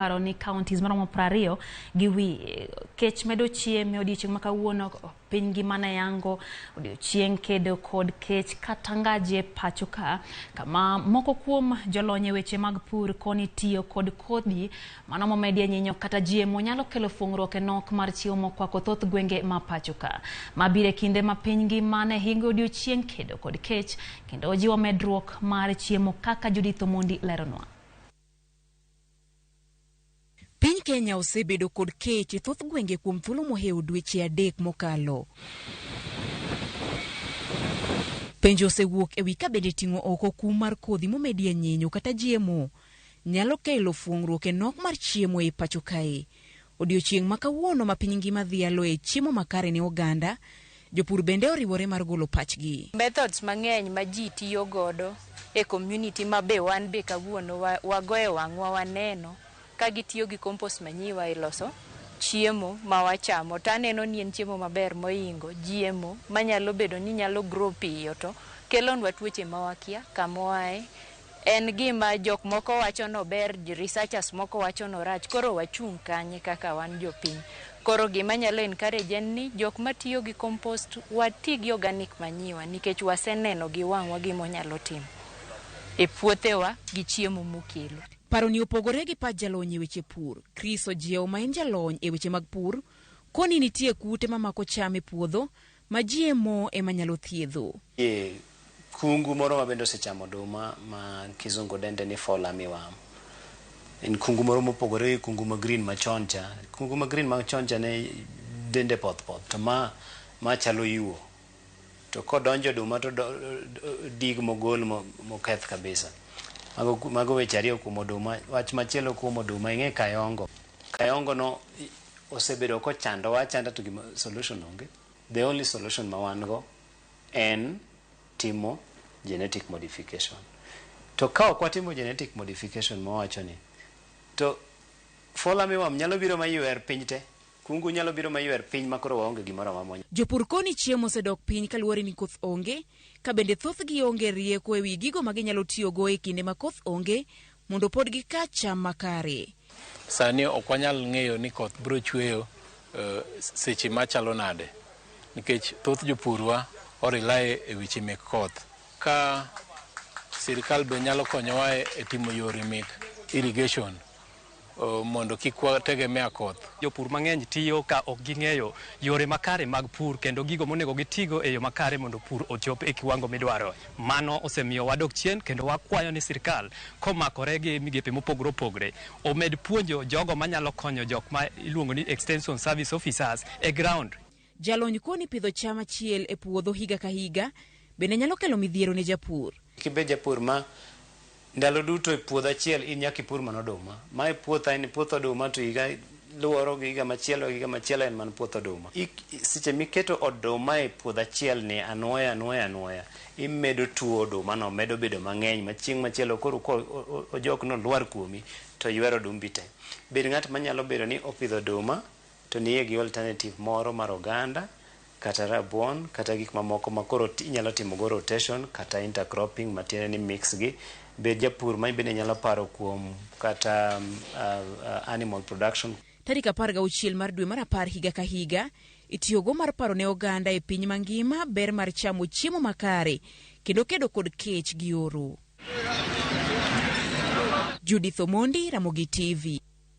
Paro ni counties maromo 20 gi wi kech medo chiemo e odiechieng' ma kawuono. Piny ngima ne yango odiechieng' kedo kod kech kata ngaji e pacho ka, kama moko kuom jolony e weche mag pur koni tiyo kod kodhi mano momedie nyinyo kata GMO nyalo kelo fuong'ruok e nok mar chiemo mokwako thoth gwenge ma pacho ka. Ma biro e kinde ma piny ngima ne hingo odiechieng' kedo kod kech kendo jiwo medruok mar chiemo, kaka Judith Omondi leronwa. Piny Kenya osebedo kod kech e thoth gwenge kuom thuolo mohewo dweche 3 mokalo. Penjo osewuok e wi ka bende ting'o oko kum mar kodhi momedie nyinyo kata GMO nyalo kelo fuong'ruok e nok mar chiemo e pacho kae. Odiochieng' ma kawuono ma piny ngima dhialoe chiemo makare ne oganda, jopur bende oriwore mar golo pachgi. Methods mang'eny ma ji tiyo godo e community ma be wan be kawuono wagoye wang'wa waneno ka gitiyo gi compost manure e loso chiemo ma wachamo, to aneno ni en chiemo maber moingo GMO manyalo bedo ni nyalo grow piyo to kelonwa tuoche ma wakia kamoae. En gima jok moko wacho nober, researchers moko wacho norach, koro wachung' kanye kaka wan jopiny? Koro gima nyalo encourage en ni jok matiyo gi compost, wati gi organic manure, nikech waseneno gi wang'wa gima onyalo timo e puothewa gi chiemo mokelo. Paroni opogore gi pach jalony e weche pur, Chris Ojiewo, ma en jalony e weche mag pur, koni nitie kute mamako cham e puodho ma GMO ema nyalo thiedho. E kungu moro ma bende osechamo oduma ma kizungu dende ni fall armyworm. En kungu moro mopogore gi kungu ma green machon cha. Kungu ma green machon cha ne dende poth poth, to ma chalo yuo. To kodonjo oduma to dig mogol moketh kabisa. Mago weche ariyo kuom oduma. Wach machielo kuom oduma, ing'e kayongo. Kayongo no osebedo kochandowa achanda, to gima solution onge. The only solution ma wan go en timo genetic modification. To ka ok watimo genetic modification mawacho ni, to fall armyworm nyalo biro maywer piny te. Kungu nyalo biro maywer piny ma koro waonge gimoro amora. Jopur koni chiemo osedok piny kaluwore ni koth onge, ka bende thothgi onge rieko e wi gigo ma ginyalo tiyogo e kinde ma koth onge mondo pod gika cham makare. Sani ok wanyal ng'eyo ni koth biro chweyo seche machalo nade, nikech thoth jopurwa o rely e weche mek koth. Ka sirikal be nyalo konyowa e timo yore mek irrigation mondo kik wategemea koth. Jopur mang'eny tiyo ka ok ging'eyo yore makare mag pur kendo gigo monego gitigo e yo makare mondo pur ochop e kiwango midwaro. Mano osemiyo wadok chien, kendo wakwayo ni sirikal komakore gi migepe mopogore opogore omed puonjo jogo manyalo konyo jok ma iluongo ni extension service officers e ground. Jalony koni pidho cham achiel e puodho higa ka higa bende nyalo kelo midhiero ne japur. Kibed japur ma ndalo duto e puodho achiel, in nyaka ipur mana oduma. Mae puotha en puoth oduma, to higa luoro gi higa machielo gi higa machielo en mana puoth oduma. Seche miketo oduma e puodho achiel ni anuoya anuoya anuoya, imedo tuo oduma no medo bedo mang'eny ma chieng' machielo koro ko ojok no lwar kuomi to ywero odumbi te. Bed ng'at manyalo bedo ni opidho oduma to niye gi alternative moro mar oganda kata rabuon kata gik mamoko ma koro inyalo timo go rotation kata intercropping, matiende ni mix gi. Bed japur ma bende nyalo paro kuom kata animal production. Tarik 16 mar dwe mar 10 higa ka higa itiyogo mar paro ne oganda e piny mangima ber mar chamo chiemo makare kendo kedo kod kech gi oro. Judith Omondi, Ramogi TV.